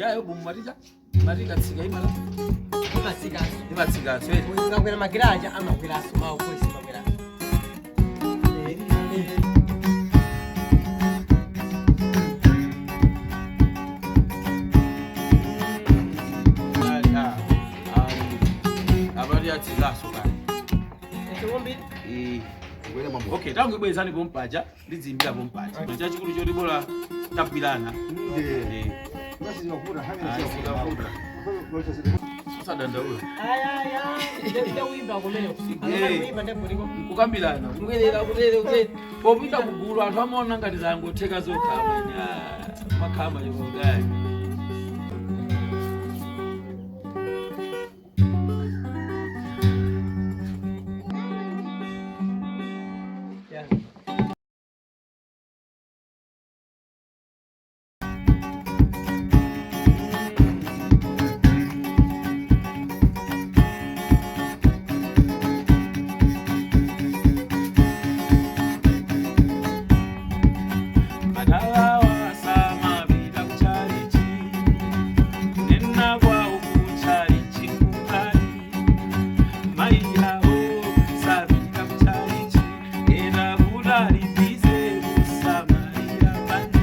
Ndayo bumaticha matikatsika imala. Imatsikanso. Imatsikanso. Ukakwera magiraja amakweraso, mawu voice makweraso. Abali atsikaso kale. Ekumbiri. Okay, tangobwezani pompaja, ndidzimbira pompaja. Chachikulu choti bola tagwirana. Usadandaula. Ayaya, ndewimba kumene. Ndewimba ndekuliko. Kukambirana, kubwerera, kutere kutere, popita kugulu anthu amaona ngati zangotheka zokha, amene makhama chokudai. Yeah. Madalawa samapita kuchalichi, kunena kwawo kuchalichi kukali. Mayi awo sapita kuchalichi, ena kulalipize kusamalira banja.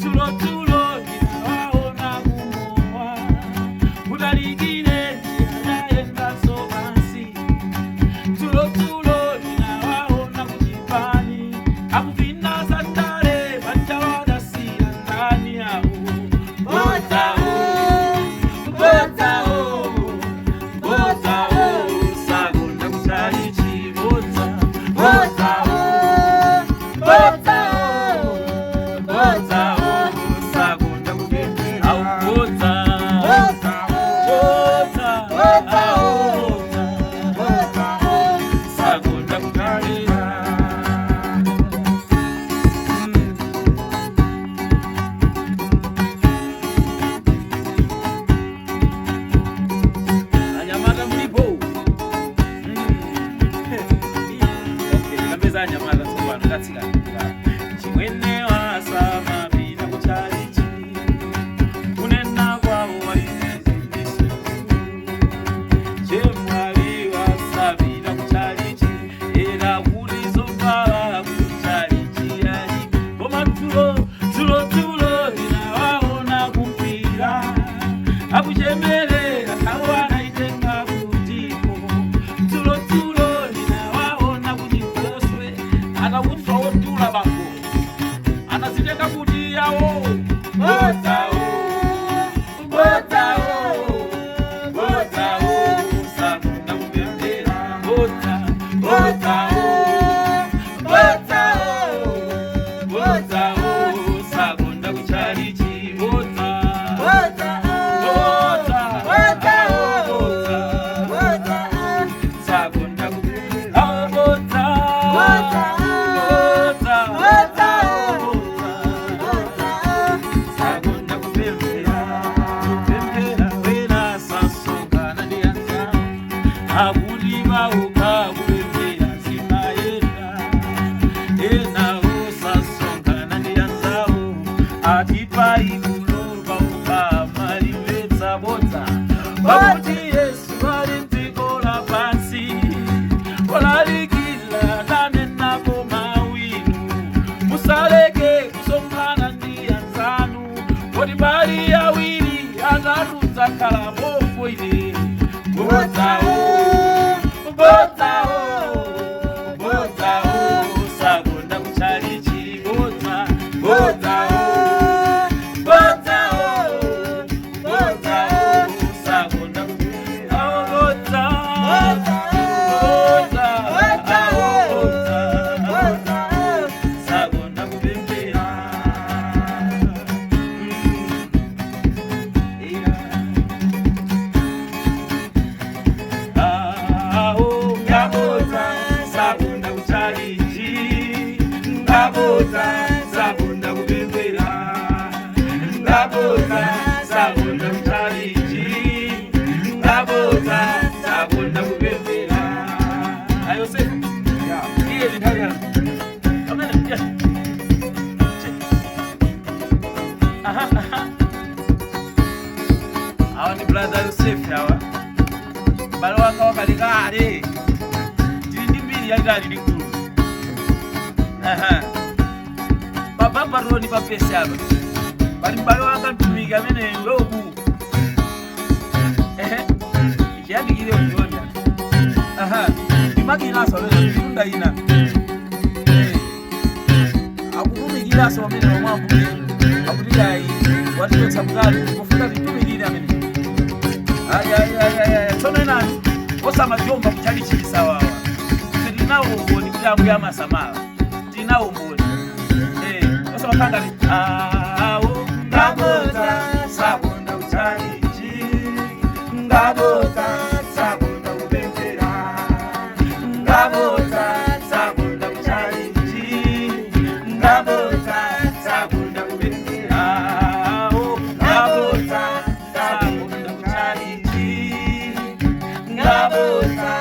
Tulo ndinawaona kumowa, kutalikire njira pansi. Tulo ndinawaona kuchipani, akupinda sandale, banja wadasiya ndani awo. Bodzawo, bodzawo, bodzawo, sakonda kuchalichi, bodza, bodzawo, bodzawo, bodzawo, sakonda kupemphera, awu bodza, bodza, awu bodza, sakonda kupemphera. Anyamata mulipo? Okay, ndikapeza anyamata tsopano, ndatsika. Chimwene wasamapita kuchalichi, kunena kwawo waliziziso. Chemwali wasapita kuchalichi, era kuti zovala kuchalichi ali. Koma tulo tulo tulo ndinawaona kumpira, akuchemerera awo anaitenga kutiko. Tulo tulo ndinawaona kuti koswe atakutswa wotula bambo anazitenga kuti yawo. Bodzawo, bodzawo, bodzawo, sakonda kupemphera, bodza, bodzawo, bodzawo, bodzawo, sakonda kuchalichi, bodza, bodza, bodza, sakonda kupemphera, bodza, bodza, bodza, sakonda kupemphera, kupemphera. Wena sasongana ndi anzawo, akuti pauka kupemphera zimayenda. Enawo sasongana ndi anzawo, ati paikulo pauka malimvetsa, bodza, pakuti Yesu ali mdziko lapansi olalikila nanenapo mawinu, musaleke kusonkhana ndi anzanu, kodi pali awiri atatu dzakhala pompo ine. Bodzawo, bodzawo, bodzawo, sakonda kuchalichi, bodza, bodzawo, bodzawo, bodzawo, sakonda awo, bodza, bodza, awo bodza, sakonda kupemphera. Yeah. Awo ngabodza, sakonda kuchalichi, ngabodza, sakonda kupemphera, ngabodza, sakonda kuchalichi, ngabodza, sakonda kupemphera. Ayosefu, iye ndi nthawi yanu amene, yeah. Aha, aha. Awa ndi brother Yosef awa. M'bale wanga wakalekale. Tili ndi mbiri yayitali ndi gulu. Aha. Pabambatoni papesi apa. Pali m'bale wanga mtumiki amene Yobu. Ehe. Chiyandikire uchiona. Aha. Ndimakinaso amene ndikunda ina. Eh. Akutumikiraso pamene omwe ambuye akuti ayi watipetsa kutali kufuna titumikire amene. Ayi ayi ayi ayi ayi. Tsono enani osamajomba kuchali chisawawa. Ife tinawo umboni kuti ambuye amasamala. Tinawo umboni. Eh, osamakhala ngati awo ngabodza sakonda kuchalichi ngabodza sakonda kupemphera ngabodza sakonda kuchalichi ngabodza sakonda kupemphera awo ngabodza sakonda kuchalichi ngabodza.